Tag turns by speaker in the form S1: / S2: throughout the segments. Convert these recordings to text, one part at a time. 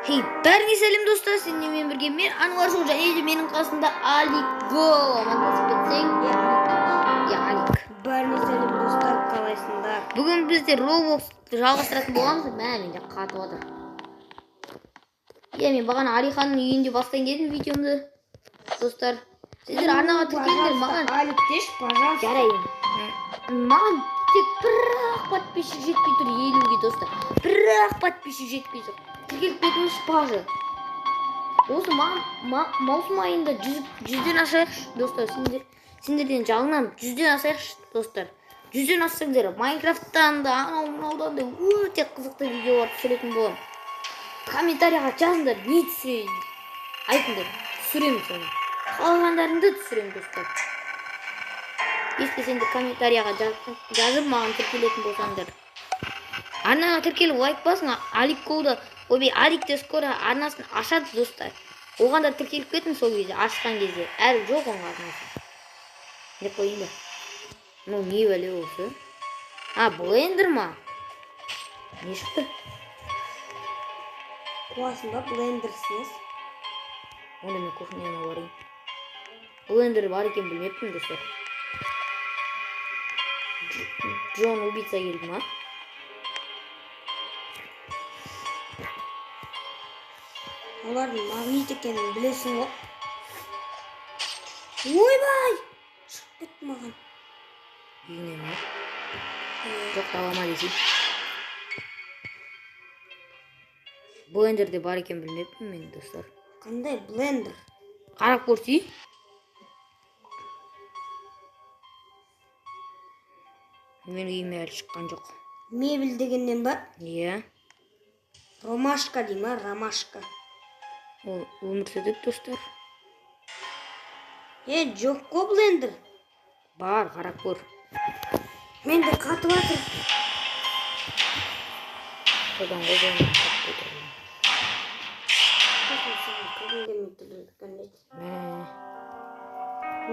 S1: Хей, бәріңе сәлем достар, сендермен бірге мен Ануар Жол және де менің қасымда Алик Го. Амандасып кетсең. Иә, Алик.
S2: Бәріне сәлем достар, қалайсыңдар?
S1: Бүгін бізде Roblox жалғастыратын боламыз. Мә, менде қатып жатыр. Иә, мен бағана Алиханның үйінде бастайын дедім видеомды. Достар, сіздер арнаға тіркеліңдер, маған
S2: Алик деші, пожалуйста.
S1: Жарайды. Маған тек бір-ақ подписчик жетпей тұр 50-ге достар. Бір-ақ подписчик жетпей тұр. Тіркеліп кетіңізші, пожалуйста. Осы маусым айында 100-ден асайықшы, достар. Сендерден жалынамын, 100-ден асайықшы, достар. 100-ден ассаңдар, Майнкрафттан да, анау мынаудан да өте қызықты видеолар түсіретін боламын. Комментарийға жазыңдар, не түсірейін айтыңдар, түсіремін соны. Қалғандарыңды түсіремін, достар. Если сендер комментарияға жазып маған тіркелетін болсаңдар. Арнаға тіркеліп лайк басың, Алик Голда, ойбай, Алик те скоро арнасын ашады, достар. Оған да тіркеліп кетің сол кезде, ашқан кезде. Әлі жоқ оның арнасы. Деп қояйын ба? Ну, не бәле осы? А, блендер ма? Не шықты?
S2: Қуасың ба, блендерсіз?
S1: Онда мен кухняма барайын. Блендер бар екен білмеппін, достар. Джон убийца келді ма?
S2: Олардың магнит екенін білесің ғой. Ойбай! Шығып кетті маған.
S1: Үйіңе ма? Жоқ, далама десей. Блендерде бар екен білмеппін мен, достар.
S2: Қандай блендер?
S1: Қарап көрсей. Менің үйіме әлі шыққан жоқ.
S2: Мебель дегеннен ба?
S1: Иә.
S2: Ромашка дей ма? Ромашка.
S1: Ол өмір сүрдік, достар.
S2: Жоқ қой блендер.
S1: Бар, қарап көр.
S2: Менде қатып жатыр.
S1: Содан ғой блендер қатып отыр. Мә.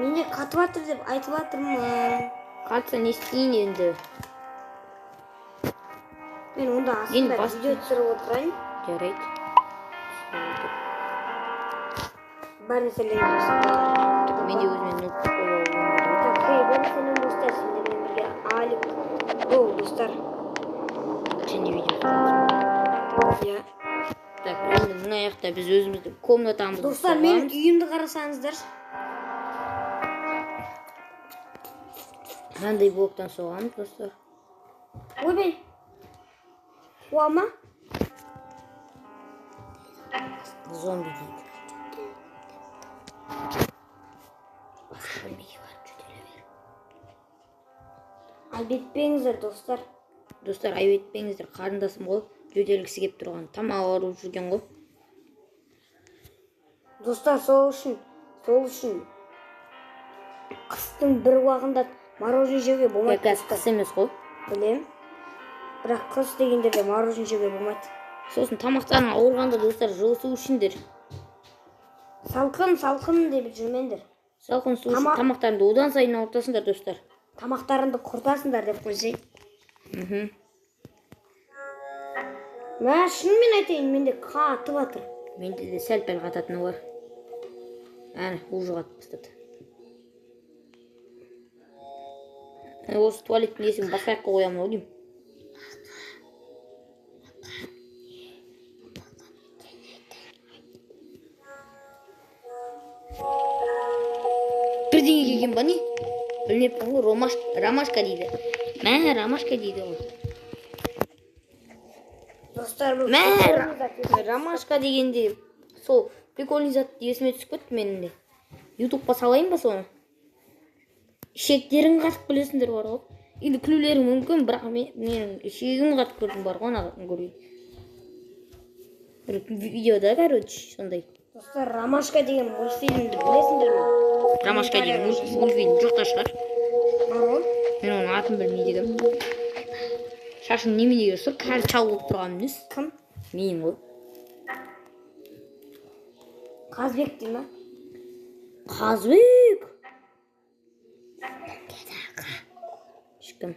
S2: Менде қатып жатыр деп айтып жатырмын.
S1: Қатса не істейін енді?
S2: Мен онда
S1: Енді
S2: астында
S1: бас-
S2: видео түсіріп отырайын.
S1: Жарайды.
S2: Бәріне сәлем достар.
S1: Мен де өзіме ноутбук қойып алуым керек.
S2: Так, хей, бәріне сәлем достар, сендермен бірге Алик Го, достар.
S1: Сен де видео түсіресің.
S2: Иә.
S1: Так, енді мына жақта біз өзіміздің комнатамызды
S2: Достар, менің
S1: соғамыз.
S2: үйімді қарасаңыздар.
S1: Мынандай блоктан соғамыз, достар.
S2: Ойбай. Қуа ма?
S1: Зомби дейді. Басқа бөлмеге барып жөтеле бер.
S2: Айып етпеңіздер, достар.
S1: Достар, айып етпеңіздер, қарындасым ғой, жөтелгісі келіп тұрған, тамақ ауырып жүрген ғой.
S2: Достар, сол үшін қыстың бір уағында мороженое жеуге болмайды.
S1: Қазір қыс емес қой.
S2: Білем. Бірақ қыс дегендерде мороженое жеуге болмайды.
S1: Сосын тамақтарың ауырғанда, достар, жылы су ішіңдер.
S2: Салқын, салқын деп жүрмеңдер.
S1: Салқын су ішіп тамақтарыңды одан сайын ауыртасыңдар, достар.
S2: Тамақтарыңды құртасыңдар деп қойсай. Мә, шынымен айтайын, менде қатып жатыр.
S1: Менде де сәл-пәл қататыны бар. Әне, уже қатып бастады. Әне, осы туалеттің есігін басқа жаққа қоямын ау деймін. Бірдеңе келген ба не? Білмеппін ғой, ромашка дейді. Мә, ромашка дейді ғой.
S2: Достар, бұл
S1: Мә,
S2: прикольный зат екен.
S1: ромашка дегенде сол прикольный зат есіме түсіп кетті менің де. Ютубқа салайын ба соны? Ішектерің қатып күлесіңдер бар ғой. Енді күлулерің мүмкін, бірақ менің ішегім қатып күлдім бар ғой, ана көрейін. Бір видеода, короче, сондай.
S2: Достар, Ромашка деген мультфильмді білесіңдер ме?
S1: Ромашка деген мультфильм жоқ та шығар.
S2: Бар ғой.
S1: Мен оның атын білмейді екенмін. Шашың неменеге сұр, кәрі шал болып тұрған несі?
S2: Кім?
S1: Мен ғой.
S2: Қазбек дей ма?
S1: Қазбек! Ешкім.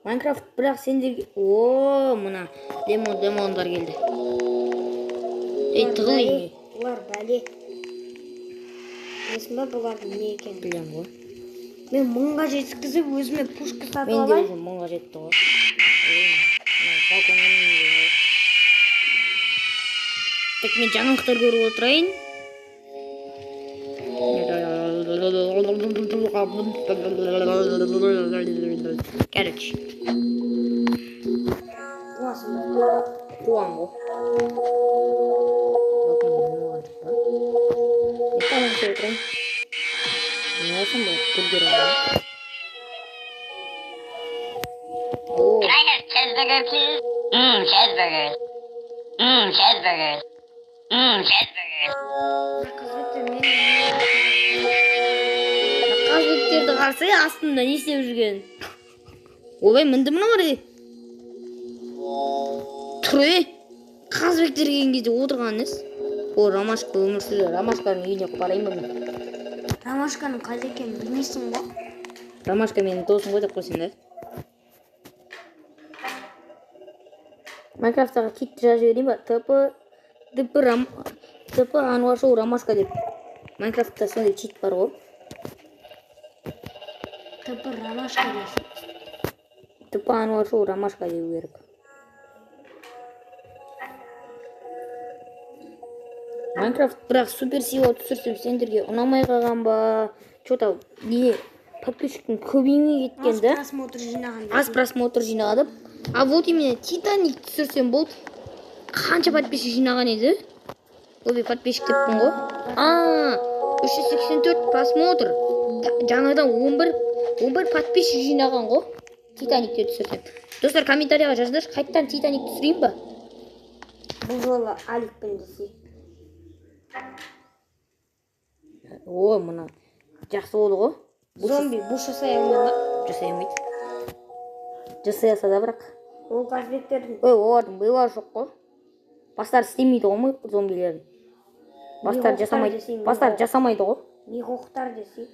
S1: Майнкрафт бірақ сендерге. О, мына демондар келді. Ей, тығыл үйіңе.
S2: Бұлар бәле. Білесің ба бұлардың не екенін?
S1: Білемін ғой.
S2: Мен 1000-ға жеткізіп өзіме пушка сатып
S1: Мен де
S2: алайын.
S1: уже 1000-ға жетті ғой. Балконға мінген. Так, мен жаңалықтар көріп отырайын. Короче.
S2: Қуасың ба?
S1: Қуам ғой. Балконға мініп алған жоқ па? Мен тамақ ішіп отырайын. Не алсам болады? Бургер аламын. О.
S3: Can I have cheeseburger, please? Mmm, cheeseburgers. Mmm, cheeseburgers. Mmm, cheeseburgers.
S2: Қызметте мен
S1: Қазбектерді қарсы астында не істеп жүрген? Ойбай, мінді мыналар ей. Тұр ей. Қазбектер келген кезде отырған ес. О, Ромашка өмір сүреді. Ромашканың үйіне барайын ба мен?
S2: Ромашканың қайда екенін білмейсің ғой.
S1: Ромашка менің досым ғой деп қойсаң да. Майнкрафттағы китті жазып жіберейін ба? ТП ДП Рам ТП Ануар Шоу Ромашка деп. Майнкрафтта сондай чит бар ғой.
S2: ТП Ромашка дейсің.
S1: ТП Ануар Шоу Ромашка деу керек. Майнкрафт бірақ супер сила түсірсем сендерге ұнамай қалған ба? Че-то не подписчиктің көбеймей кеткен
S2: Аз
S1: да?
S2: просмотр жинаған.
S1: Аз просмотр жинады. А вот именно Титаник түсірсем болды. Қанша подписчик жинаған еді? Ойбай, подписчик деппін ғой. А, 384 просмотр. Жаңадан 11 подписчик жинаған ғой. Титаникте түсірсем. Достар, комментарияға жазыңдаршы, қайтадан Титаник түсірейін ба?
S2: Бұл жолы Аликпен десей.
S1: О, мына жақсы болды ғой.
S2: Зомби бұш жасай алмай ма?
S1: Жасай алмайды. Жасай алса да бірақ.
S2: Ол қазбектердің
S1: Ой, олардың милары жоқ қой. Бастары істемейді ғой ми зомбилердің. Бастары
S2: Михоқтар
S1: жасамайды.
S2: десей,
S1: Бастары
S2: михоқ.
S1: жасамайды ғой.
S2: Михоқтар десей.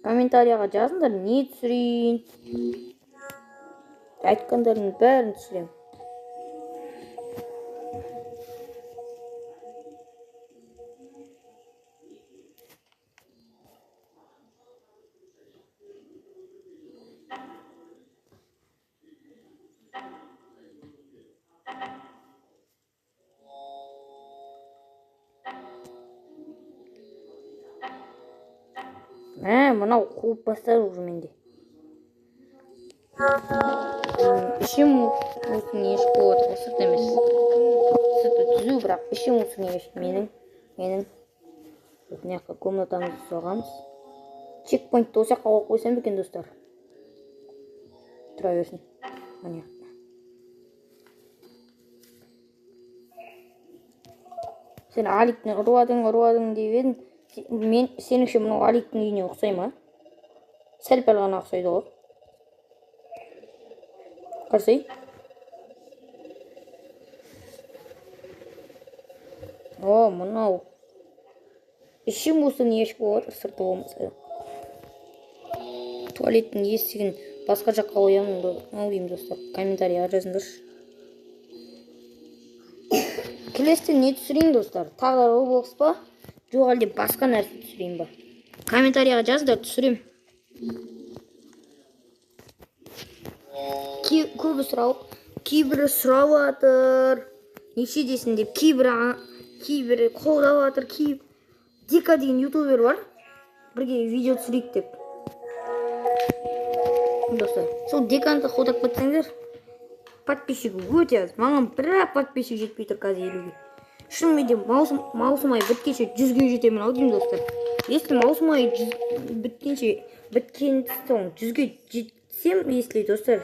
S1: Комментарияға жазыңдар, не түсірейін. Айтқандарының бәрін түсіремін. Мә, мынау қуып бастады уже менде. Ішім осының ешкі болады ғой, сырт емес. Сырты түзу, бірақ ішім осының ешкі. Менің. Мына жаққа комнатамызды соғамыз. Чекпоинтті осы жаққа қойып қойсам екен, достар. Тұра берсін. Мына жақта. Сен Аликтің ұрып ұрып деп едің. Мен сеніңше мынау Аликтің үйіне ұқсай ма? Сәл-пәл ғана ұқсайды ғой. Қарасай. О, мынау. Іші мусорный ящик болады, сырты болмаса. Туалеттің есігін басқа жаққа қоямын ба? Ау деймін, достар. Комментарийға жазыңдаршы. Келесіде не түсірейін, достар? Тағы да Roblox па? Жоқ, әлде басқа нәрсе түсірейін ба? Комментарийға жазыңдар, түсірем. Көбі сұрау, кейбірі сұрап жатыр. Неше десін деп, кейбірі қолдап жатыр, Дика деген ютубер бар. Бірге видео түсірейік деп. Достар, сол Диканы қолдап кетсеңдер, подписчик өте аз. Маған бірақ подписчик жетпей тұр қазір 50-ге. Шынымен де маусым айы біткенше 100-ге жетемін ау деймін, достар. Если маусым айы біткен соң 100-ге жетсем, если, достар,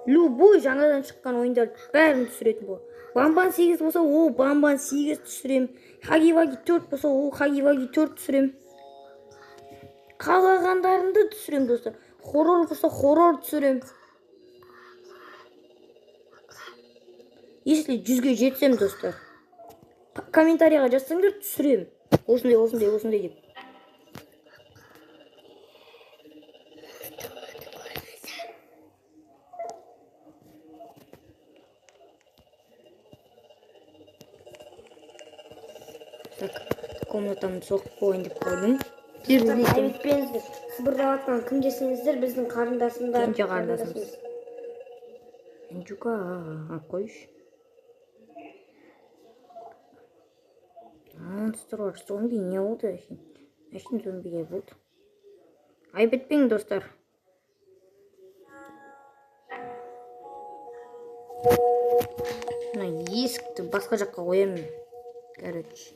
S1: любой жаңадан шыққан ойындарды бәрін түсіретін боламын. Бамбан 8 болса, о, Бамбан 8 түсірем. Хаги-Ваги 4 болса, о, Хаги-Ваги 4 түсірем. Қалағандарымды түсірем, достар. Хоррор болса, хоррор түсірем. Если 100-ге жетсем, достар, комментарийға жазсаңдар, түсірем. Осындай, осындай, осындай деп. Так, комнатамды соғып қояйын деп қалдым.
S2: Айып етпеңіздер. Сыбырлап жатқан кім десеңіздер, біздің қарындасымдар.
S1: Кенже қарындасымыз. Инжука, қойшы. Монстрлар, зомби не болды әшейін? Әшейін зомбилер болды. Айып етпең, достар. Мына есікті басқа жаққа қоямын. Короче.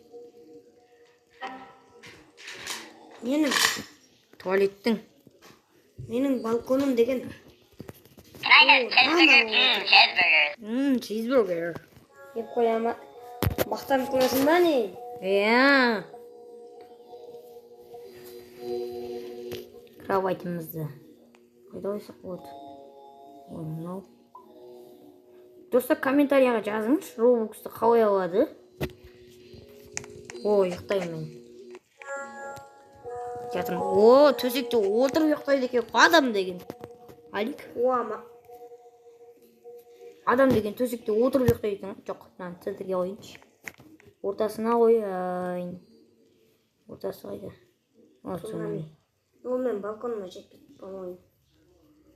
S2: Менің
S1: Туалеттің.
S2: Менің балконым деген.
S3: Can I have cheeseburger? Mmm, cheeseburgers.
S1: Чизбургер.
S2: Деп қояма. Мақтанып қоясың ба не?
S1: Иә. Кроватімізді қайда қойсақ болады? Ой, мынау. Достар, комментарияға жазыңызшы, Роблоксты қалай алады? Ой, ұйықтаймын мен. Жатырмын. О, төсекте отырып ұйықтайды екен адам деген. Алик,
S2: Уама.
S1: адам деген төсекте отырып ұйықтайды екен ғой. Жоқ, мынаны центрге қояйыншы. Ортасына қояйын. Ортасы қайда? Осы.
S2: Ол мен балконыма жетпейді, по-моему.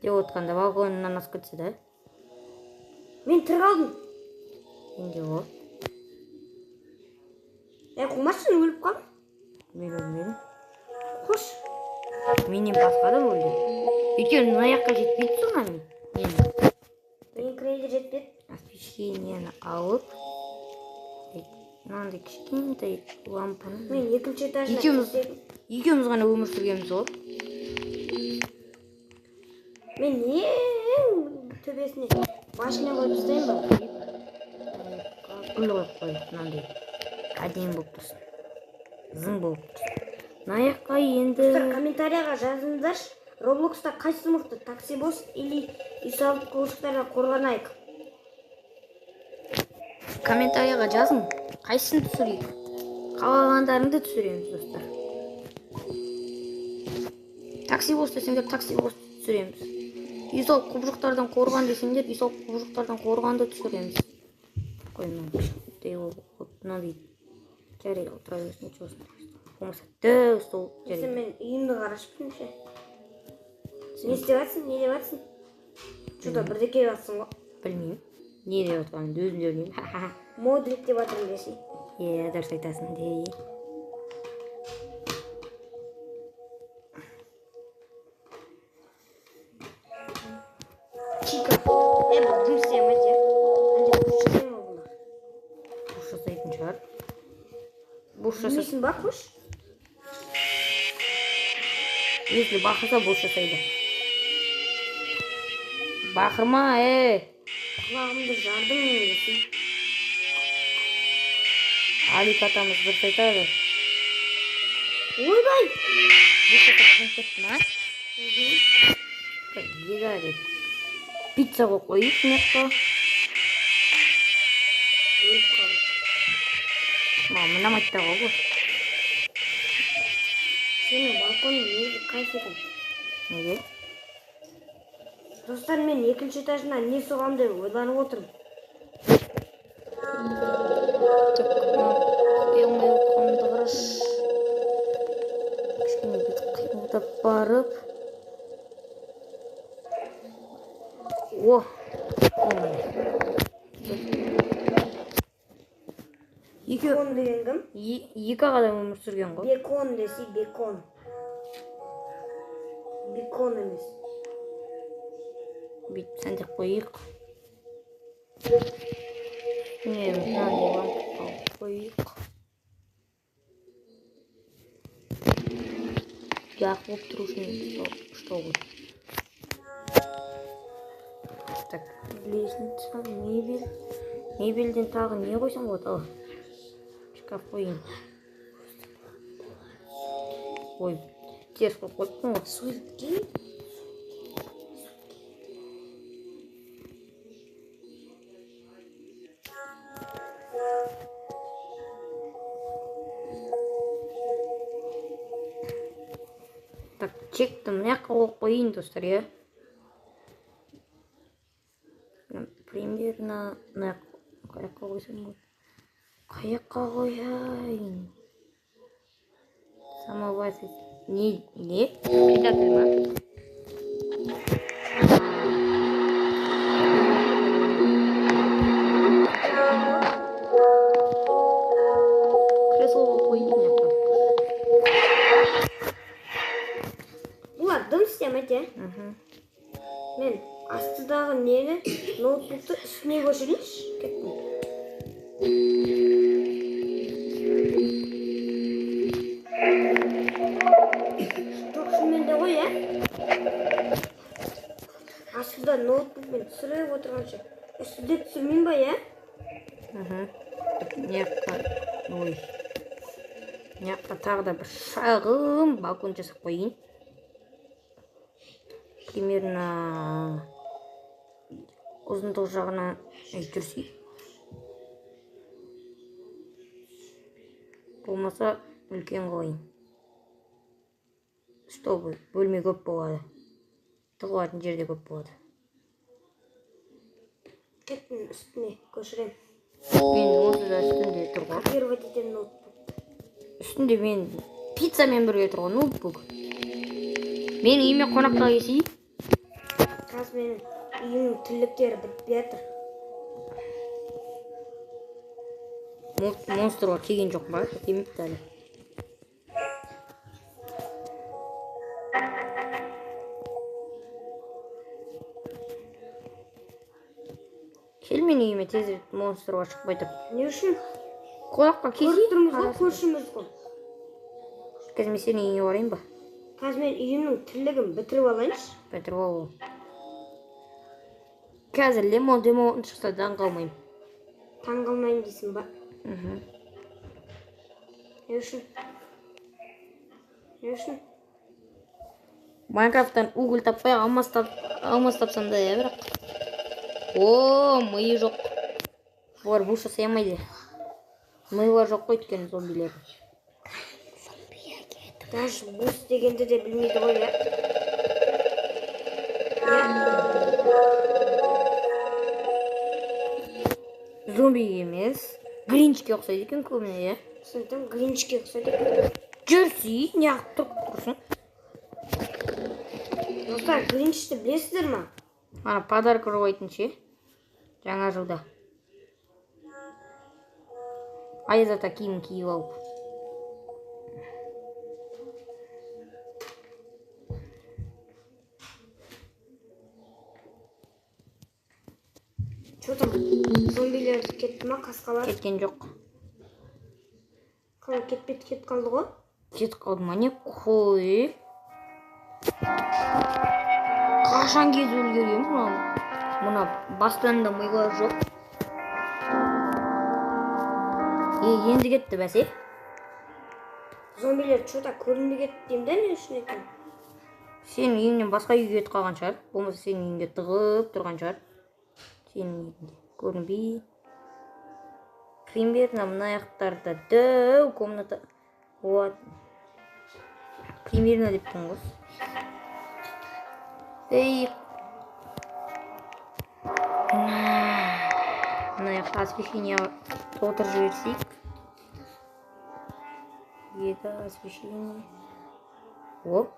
S1: Деп отқанда балконынан асып кетсе да.
S2: Мен тірі қалдым.
S1: Менде ғой.
S2: Ей, қумашы, сен өліп қалдың.
S1: Мен өлмедім.
S2: Қош.
S1: Менен басқа адам өлді. Өйткені мына жаққа жетпейді цунами. Мен
S2: Менікіне де жетпеді.
S1: Освещениені алып, мынандай кішкентай лампаны.
S2: Мен екінші этажына
S1: Екеуміз ғана өмір сүргенбіз ғой.
S2: Мен ең төбесіне машина қойып тастайын ба?
S1: Гүл қойып қояйық, мынандай әдемі болып тұрсын. Зың болып тұрсын. Мына жаққа енді
S2: Достар, комментарияға жазыңыздаршы. Роблокста қайсысы мықты? Такси босс или үй салып құбыжықтардан қорғанайық?
S1: Комментарияға жазың, қайсысын түсірейік? Қалағандарыңды түсіреміз, достар. Такси босс десеңдер, такси босс түсіреміз. Үй салып құбыжықтардан қорған десеңдер, үй салып құбыжықтардан қорғанды түсіреміз. Қой, мынау кішкентай болып, мынандай жарайды, отыра берсін, ничего страшного. Болмаса дәу стол
S2: Сен
S1: жарайды.
S2: мен үйімді қарашы бірінші. Не істеп жатсың? Не деп жатсың? Что-то бірдеңе деп жатсың ғой.
S1: Білмеймін. Не деп жатқанымды өзім де білмеймін. Ха-ха.
S2: Модрик деп жатырмын десей.
S1: Е, дұрыс айтасың дей.
S2: Чика. Е, бұл дым істей алмайды, иә. Әлде бұш жасай ма бұлар?
S1: Бұш жасайтын шығар. Бұш жасаса.
S2: Білмейсің ба, қош?
S1: Если бақырса, бұш жасайды. Бақырма, ей.
S2: Құлағымды жардым мен десей.
S1: Алик атамыз дұрыс айтады.
S2: Ойбай!
S1: Бұш жасап қонып кетті ма? Еда деп. Пицца қойып қояйық мына жаққа.
S2: Өліп қалдым.
S1: Маған ұнамайды да ғой бұл.
S2: Сенің балконың негізі кайф екен.
S1: Неге?
S2: Достар, мен екінші этажына не соғамын деп ойланып отырмын.
S1: Так, қоя алмай отқанымды қарашы. Кішкене бүйтіп қимылдап барып. О! О, міне.
S2: Бекон деген кім?
S1: Екі ақ адам өмір сүрген ғой.
S2: Бекон десе, бекон. Бекон емес.
S1: Бүйтіп сәндеп қояйық. Не, мынандай лампа алып қояйық. Жарық болып тұру үшін что ғой. Так, лестница, мебель. Мебельден тағы не қойсам болады? Ал, шкаф қояйын. Ой, теріс қойып қойыппын ғой.
S2: Суретке?
S1: Так, чекті мына жаққа қойып қояйын, достар, иә. Примерно мына жаққа қойсам болады. Қай жаққа қояйын?
S4: Самовайс. Не, не? Предатель ма? Кресло қойып мына жаққа.
S2: Бұлар дым істемейді, иә?
S4: Мхм.
S2: Мен астыдағы нені, ноутбукты үстіне көшірейінші. Кеттім. Жоқ, шынымен де ғой, иә? Астыда ноутбукпен түсіріп отырғанша үстінде түсірмеймін ба, иә?
S4: Мхм. Мына жаққа, ой. Мына жаққа тағы да бір шағын балкон жасап қояйын. Примерно ұзындық жағынан жүрсей. Болмаса үлкен қылайын. Чтобы бөлме көп болады. Тығылатын жер де көп болады.
S2: Кеттім, үстіне көшірем.
S4: Мен онсыз да үстінде тұр ғой.
S2: Копировать етемін ноутбук.
S4: Үстінде мен пиццамен бірге тұр ғой ноутбук. Менің үйіме қонаққа келсей.
S2: Қазір менің үйімнің тірліктері бітпей жатыр.
S4: Монстрлар келген жоқ па? Келмепті әлі. Кел менің үйіме тезірек, монстрлар шықпай тұр.
S2: Не үшін?
S4: Қонаққа
S2: Көріп
S4: келсей.
S2: тұрмыз ғой, көршіміз ғой.
S4: Қазір мен сенің үйіңе барайын ба?
S2: Қазір мен үйімнің тірлігін бітіріп алайыншы.
S4: Бітіріп ал. Қазір лемон демон шықса таң қалмаймын.
S2: Таң қалмаймын дейсің ба?
S4: Мхм.
S2: Не үшін? Не үшін?
S4: Майнкрафттан уголь таппай, алмас тап, алмас тапсам да, иә, бірақ. О, миы жоқ. Бұлар буш жасай алмайды. Милар жоқ қой өйткені зомбилер.
S2: Даже бус дегенді де білмейді ғой, иә?
S4: Зомби емес. Гринчке ұқсайды екен көбіне, иә?
S2: Сондықтан Гринчке ұқсайды екен.
S4: Жүрсей, неғып тұрып тұрсың?
S2: Достар, Гринчті білесіздер ма?
S4: Ана подарок жолайтын ше? Жаңа жылда. Аяз ата киімін киіп алып.
S2: Че там, зомбилер кетті ма, қасқалар?
S4: Кеткен жоқ.
S2: Қалай кетпеді, кетіп қалды ғой?
S4: Кетіп қалды ма, не қой? Қашан кетіп үлгерген мына? Мына бастарында милар жоқ. Енді кетті бәсе.
S2: Зомбилер че-то көрінбей кетті деймін да, не үшін екен?
S4: Сенің үйіңнен басқа үйге кетіп қалған шығар. Болмаса сенің үйіңде тығып тұрған шығар. Сенің үйіңде көрінбей. Примерно мына жақтарда дәу комната. Вот. Примерно деп тұрмын ғой. Ей. Мына жақта освещение толтырып жіберсек. Еді освещение. Оп.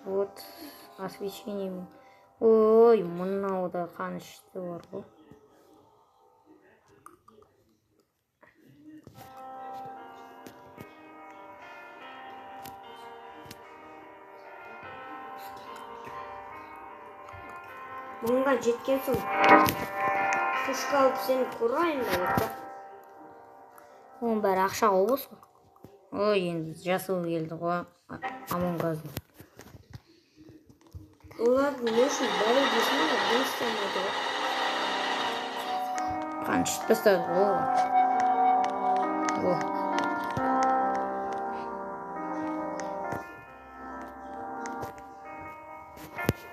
S4: Вот освещение. Ой, мынау да қанішті бар ғой.
S2: Мыңға жеткен соң пушка алып сені қорғайын да еді.
S4: Оның бәрі ақша ғой осы. Ой, енді жасыл келді ғой Амонг Асның.
S2: Олардың не үшін бәрі дейсің ғой, дым істемейді ғой.
S4: Қан ішіп тастады ғой олар. О.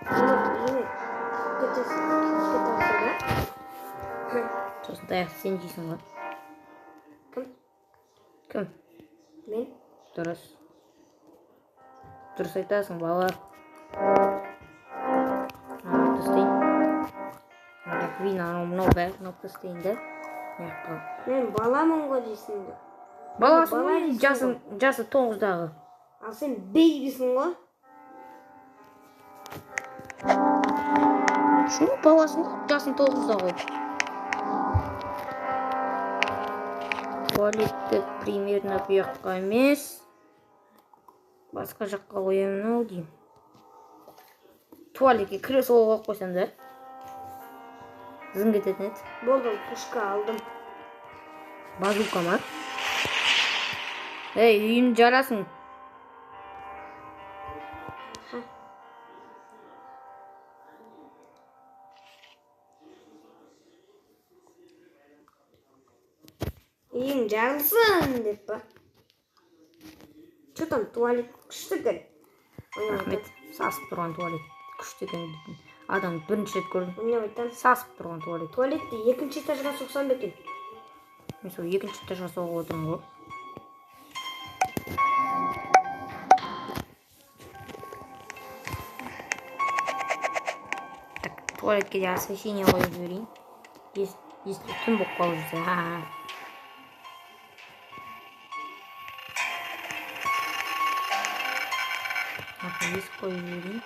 S2: Олар үйіне кетесің, кетесің да?
S4: Сосын таяқты сен жейсің ғой.
S2: Кім?
S4: Кім?
S2: Мен.
S4: Дұрыс. Дұрыс айтасың, бала. Алып тастайын. Вина, анау мынау бәрін алып тастайын да. Мына жаққа.
S2: Мен баламын ғой дейсің бе?
S4: Баласың ғой, жасы 9-дағы.
S2: Ал сен бейбисің ғой.
S4: Шын баласың ғой, жасың 9-дағы. Туалетті примерно бұл жаққа емес, басқа жаққа қоямын ау деймін. Туалетке кресло қойып қойсам да зың кететін еді.
S2: Болды, пушка алдым.
S4: Базука ма? Ей, үйімді жарасың.
S2: Үйің жарылсын деп па? Че там, туалет күшті екен.
S4: Рахмет, сасып тұрған туалет күшті екен дейтін. Адам бірінші рет көрдім.
S2: Ойнап айтамын.
S4: Сасып тұрған туалет.
S2: Туалетті екінші этажға соқсам ба екен?
S4: Мен сол екінші этажға соғып отырмын ғой. Так, туалетке де освещение қойып жіберейін. Если түн болып қалып жүрсе. Есік қойып жіберейін.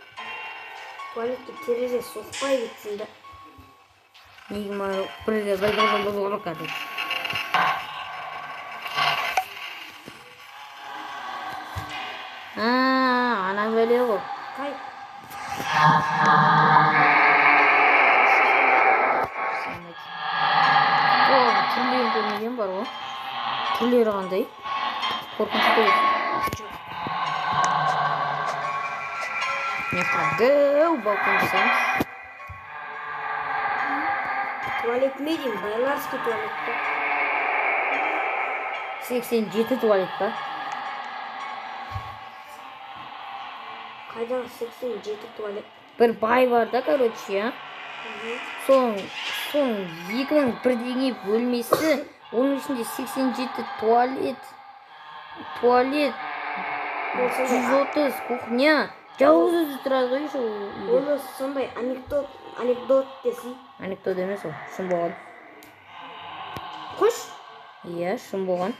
S2: Туалетке терезе соқпай кетсін да.
S4: Неге маған бір бір короче. Ана бәле ғой.
S2: Қай?
S4: Түрлерін көрмеген бар ғой. Түрлері қандай? Қорқынышты ғой. Мына дәу балкон жасаймыз.
S2: Туалет ме деймін? Байларский туалет па?
S4: 87 туалет па?
S2: Қайдағы 87 туалет?
S4: Бір бай бар да, короче, я. Соның 2000 бірдеңе бөлмесі, оның ішінде 87 туалет, туалет, 130 кухня. Жалғыз өзі тұрады ғой сол үйде.
S2: Оны сондай анекдот десей.
S4: Анекдот емес ол, шын болған.
S2: Қош?
S4: Иә, шын болған.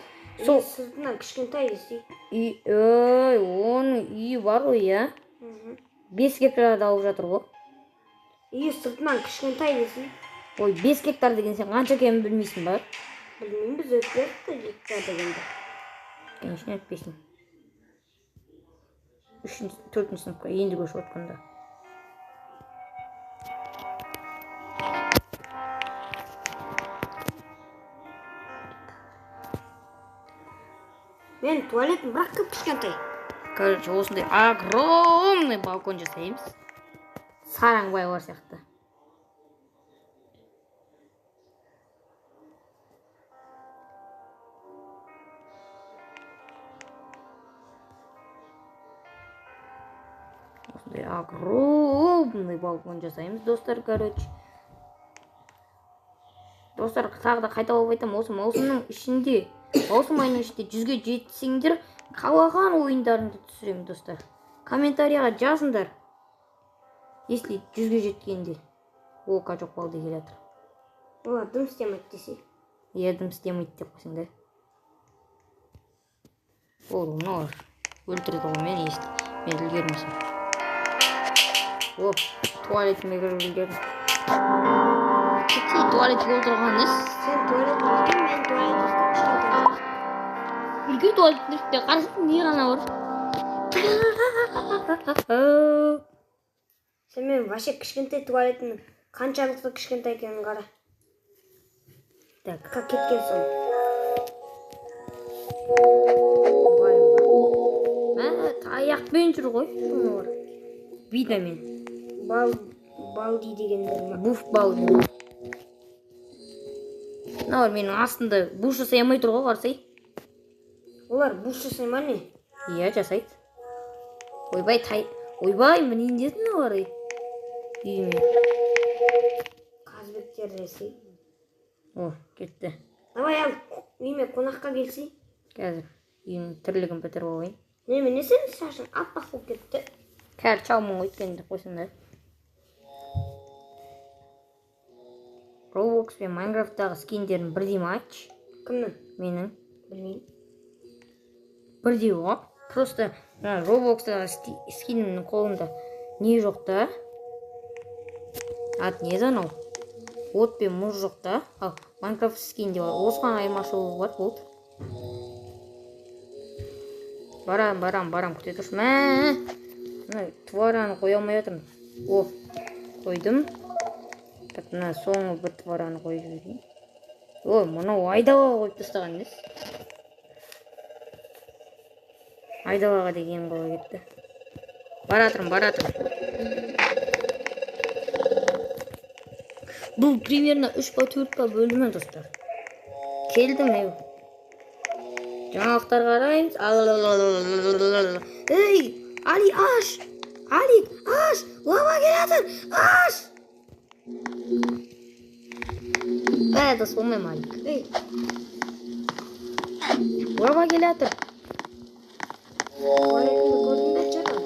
S4: Сол
S2: сыртынан кішкентай десей.
S4: Үй, ой, оның үйі бар ғой, иә? 5 гектарды алып жатыр ғой.
S2: Үйі сыртынан кішкентай десей.
S4: Ой, 5 гектар деген сен қанша екенін білмейсің ба?
S2: Білмеймін, біз өтпедік гектар дегенде.
S4: Конечно, өтпейсің. 3-4 сыныпқа енді көшіп отқанда.
S2: Мен туалетім бірақ кіп кішкентай.
S4: Короче, осындай огромный балкон жасаймыз. Сараң байлар сияқты. Осындай огромный балкон жасаймыз, достар, короче. Достар, тағы да қайталап айтамын, осы маусымның ішінде, маусым айының ішінде 100-ге жетсеңдер, қалаған ойындарыңды түсіремін, достар. Комментарияға жазыңдар. Если 100-ге жеткенде. Ока жоқ балды келе жатыр.
S2: Олар дым істемейді десе.
S4: Иә, дым істемейді деп қойсаң да. Ол мыналар өлтіреді ғой мені, если мен үлгермесем. О, туалетіме кіріп үлгердім. Кетсей, туалетке отырған іс.
S2: Сен туалет үлкен, мен туалет кішкентай.
S4: Үлкен туалеттің ішінде қарасаң не ғана бар.
S2: Сен мен вообще кішкентай туалетімнің қаншалықты кішкентай екенін қара.
S4: Так.
S2: Как кеткен соң.
S4: Таяқпен жүр ғой. Шуны бар. Бидамен.
S2: Балди дегендер ма?
S4: Буф балди. Мыналар менің астында буш жасай алмай тұр ғой, қарасай.
S2: Олар буш жасай ма не?
S4: Иә, жасайды. Ойбай, тай... Ойбай, мінейін деді мыналар үйіме.
S2: Қазбектер десей.
S4: О, кетті.
S2: Давай ал, үйіме қонаққа келсей.
S4: Қазір үйімнің тірлігін бітіріп алайын.
S2: Немене сен шашың аппақ болып кетті.
S4: Кәрі шалмын ғой өйткені деп қойсаңдар. Roblox пен Майнкрафттағы скиндерін бірдей ма айтшы?
S2: Кімнің?
S4: Менің.
S2: Білмеймін.
S4: Бірдей ғой. Просто мына Роблокстағы скинімнің қолында не жоқ та? Ат не еді анау? От пен мұз жоқ та. Ал Майнкрафт скинде бар. Осыған айырмашылығы бар, болды. Барам, барам, барам, күте тұршы. Мә, мына твараны қоя алмай жатырмын. О, қойдым. Так, мына соңғы бір твараны қойып жіберейін. О, мынау айдалаға қойып тастаған емес. Айдалаға деген қалай кетті. Баратырмын, баратырмын. Бұл примерно 3 па 4 па бөлімі, достар. Келдім, ей. Жаңалықтар қараймыз. Ей, Али, аш! Али, аш! Лава келатыр! Аш! Бә, дос болмаймын, Алик.
S2: Ей,
S4: Лава келатыр.
S2: Туалетімді көрдің бе, че там?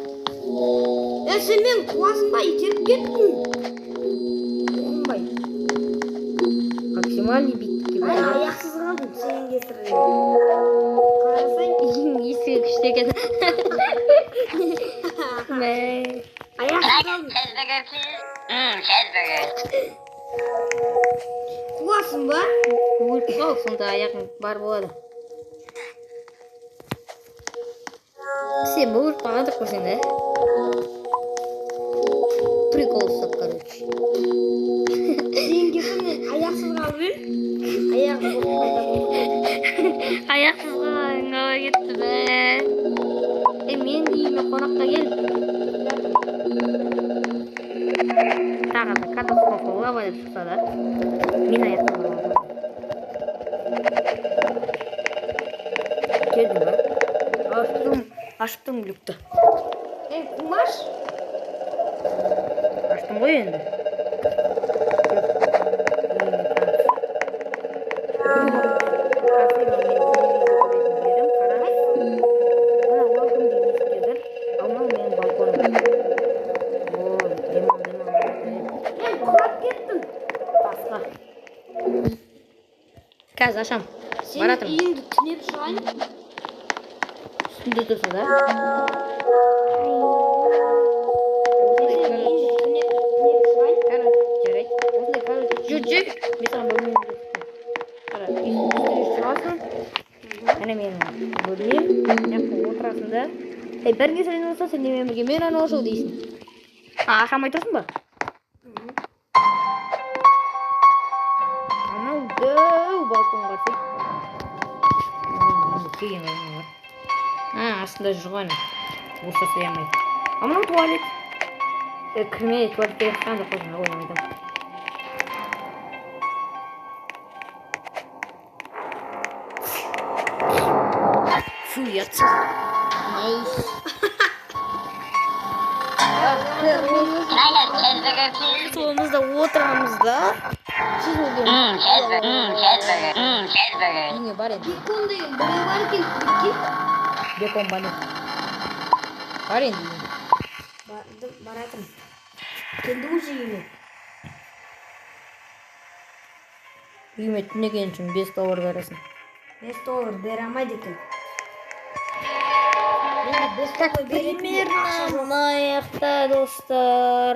S2: Е, сен мені қуасың ба, итеріп кеттің.
S4: Оңбай. Максимальный биттікке
S2: Ай,
S4: көтеремін.
S2: аяқсыз қалдым сенің кесірінен. Қарасаң,
S1: Үйдің есігі күшті екен. Мә.
S2: аяқсыз
S3: Can I have
S2: қалдым.
S3: cheeseburger, please? Mmm, cheeseburgers.
S2: Қуасың ба?
S4: Өліп қал, сонда аяғың бар болады. Сен өліп қалған жоқ қой сен, да? Прикол ұстап, короче.
S2: Сенің кесірінен аяқсыз қалып едім. Аяғым болып қайта болды.
S1: Аяқсыз қалған қалай кетті бе?
S4: Е, мен де үйіме қонаққа кел. Тағы да катастрофа лава деп шықса да, мен аяқсыз қаламын. Келдің ба? Аштым, аштым люкті.
S2: Ей, қумаш.
S4: Аштым ғой енді.
S2: Ей, құлап кеттім.
S4: Қазір ашам.
S2: Сенің
S4: Баратырмын.
S2: үйіңді түнеп шығайын.
S4: Үстінде тұрса да.
S2: Сенің үйіңді түнеп шығайын.
S4: Короче, жарайды. Осындай, короче, жүр, жүр. Мен саған бөлмемді көрсетемін. Қара, үстіне шығасың. Әне менің бөлмем. Мына жақта отырасың да. Ей, бәріңе сәлем болса, сен де менімен бірге мен анау жол дейсің. А, аша алмай тұрсың ба? Анау дәу балкон қарасай. Келген балкон бар. А, астында жүр ғой ана. Орысша сөйлей алмайды. А мынау туалет. Кірме, туалетке шыққан жоқ қой, жаңа ойнап айтамын. Фу, ұятсыз.
S3: Can I have cheeseburger, please?
S4: Столымызда отырамыз да. Чизбургер.
S3: Mmm, cheeseburger. Mmm, cheeseburger. Mmm, cheeseburger.
S4: Үйіңе бар енді.
S1: Бекон деген біреу бар екен, прикинь.
S4: Бекон бар енді. Бар енді үйіңе.
S2: Бардым, баратырмын. Келді уже үйіме.
S4: Үйіме түнеген үшін 5 доллар бересің.
S2: 5 доллар бере алмайды екен. Менде 5 доллар беретін ақша
S4: Примерно
S2: жоқ.
S4: мына аяқта, достар.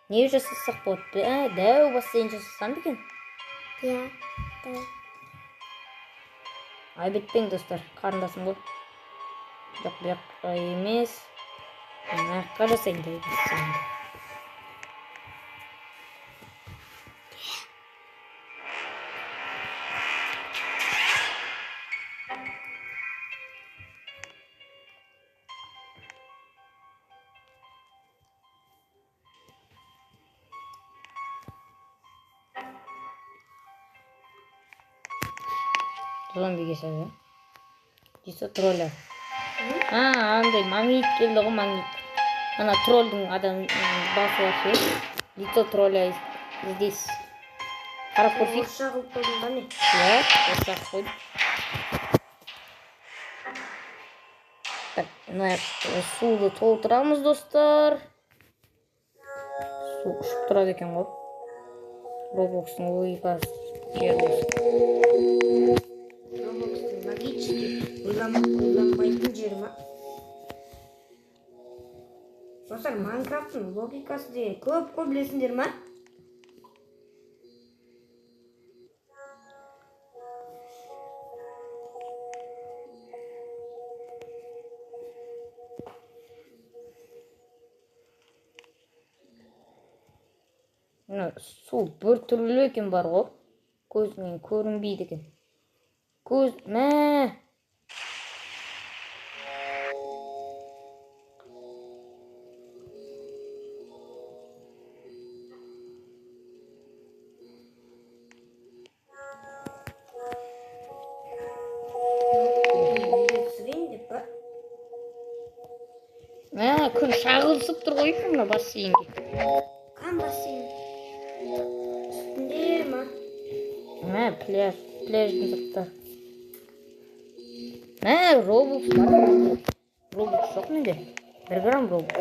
S4: Не жасасақ болады? Ә, дәу бассейн жасасам ба екен?
S2: Иә.
S4: Айып етпең, достар, қарындасым ғой. Жоқ, бұл жаққа емес. Мына жаққа жасайын дәу бассейнді. Зомби келсе, Лицо тролля. А, андай магнит келді ғой, магнит. Ана тролльдің адам басы бар ше. Лицо тролля здесь. Қарап көрсек.
S2: Орысша қылып қойдың ба не?
S4: Иә, орысша қылып қойдым. Так, мына суды толтырамыз, достар. Су ұшып тұрады екен ғой. Роблокстың логикасы жер осы.
S2: Роблокстың логический. Ойланбайтын жері ма? Достар, Майнкрафттың логикасы деген көп қой, білесіңдер ма?
S4: Мына су бір түрлі екен бар ғой. Көзіңнен көрінбейді екен. Көз, мә.
S2: Видео түсірейін деп па?
S4: Мә, күн шағылысып тұр ғой мына бассейнге.
S2: Қан бассейн. Үстінде ма?
S4: Мә, пляж, пляждің заттары. Мә, Robux бар. Robux жоқ менде. 1 грамм Robux.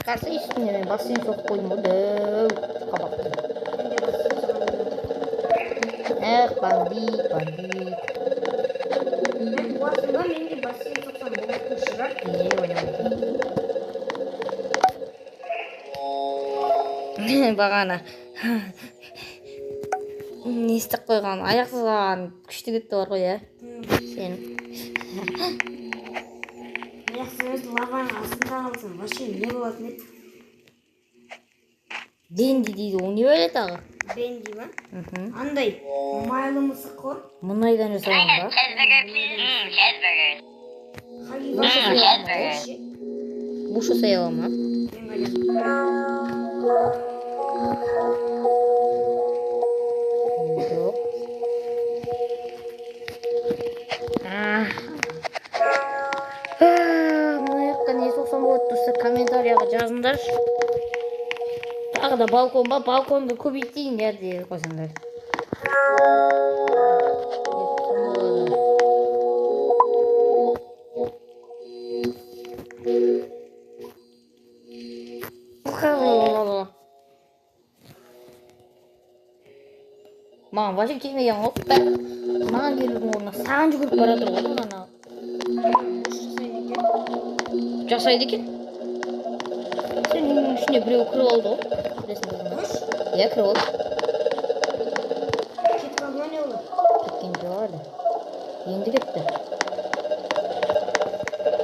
S4: Қарсы үстіне мен бассейн соғып қойдым ғой, дәу қабақты.
S2: Менде бассейн соғамын.
S4: Эх, бандит, бандит.
S2: Мен қуасың ба? Мен де бассейн соқсам болатын шығар.
S4: Не ойнамайтын. Бағана не істеп қойған, аяқсыз қалған күшті кетті бар ғой, иә? Сен.
S2: Аяқсыз емес, лаваның астында қалсам, вообще не болатын еді?
S4: Денди дейді, ол не бәле тағы?
S2: Бенди ма?
S4: Мхм.
S2: Андай майлы мысық қой.
S4: Мұнайдан жасалған ба?
S3: Cheeseburger, please. Cheeseburgers.
S2: Хаги
S3: Cheeseburger.
S4: Буш жасай ала ма?
S2: Мен қайдам?
S4: Жоқ. Мына жаққа не соқсам болады, достар, комментарияға жазыңдаршы. Тағы да балкон ба? Балконды көбейтейін иә деп қойсаңдар. Не соқсам болады? Маған вообще келмеген ғой. Маған келудің орнына саған жүгіріп бара жатыр ғой ана.
S2: Буш жасайды екен.
S4: Жасайды екен. Сен үйіңнің ішіне біреу кіріп алды ғой. Білесің бе?
S2: Буш?
S4: Иә, кіріп алды.
S2: Кетіп қалды ма, не болды?
S4: Кеткен жоқ әлі. Енді кетті.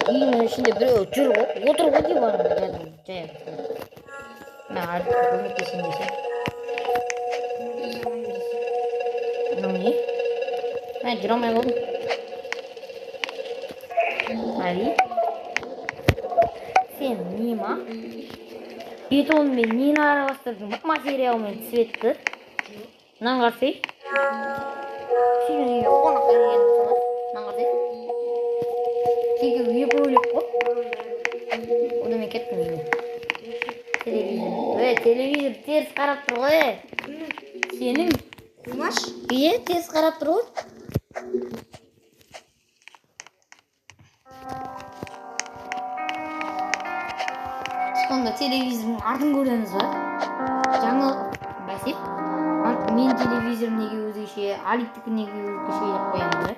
S4: Үйіңнің ішінде біреу жүр ғой, отыр ғой диванында кәдімгі жай. Мә, Алик көмектесейін десем. Мынау не? Мә, жүре алмай қалдым. Али? Сен не ма? Бетонмен нені араластырдың ба? Материалмен цветті. Мынаны қарасай. Сенің үйге қонаққа келген болсаң, мынаны қарасай. Жеке үй бөлек қой. Одан мен кеттім үйге. Телевизор. Ей, телевизор теріс қарап тұр ғой. Сенің.
S2: Қумаш?
S4: Иә, теріс қарап тұр ғой. Сонда телевизордың артын көреміз ба? Жаңа бәсе. Мен телевизорым неге өзгеше, Аликтікі неге өзгеше деп қоямыз ба?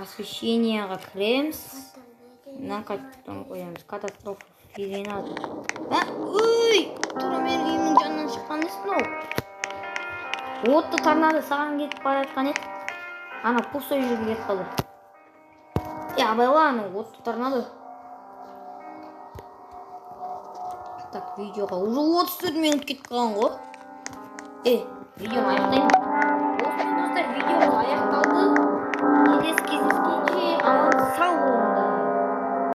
S4: Освещениеға кіреміз. Мынаны қайтадан қоямыз. Катастрофа фиренатор. А, ой! Тура менің үйімнің жанынан шыққан несі мынау? Отты торнадо саған кетіп бара жатқан еді. Ана пустой жерге кетіп қалды. Е, абайла, ана отты торнадо. Так, видеоға уже 34 минут кетіп қалған ғой. Е, видеоны аяқтаймын. Осымен, достар, видеомыз аяқталды. Келесі кездескенше аман сау болыңдар.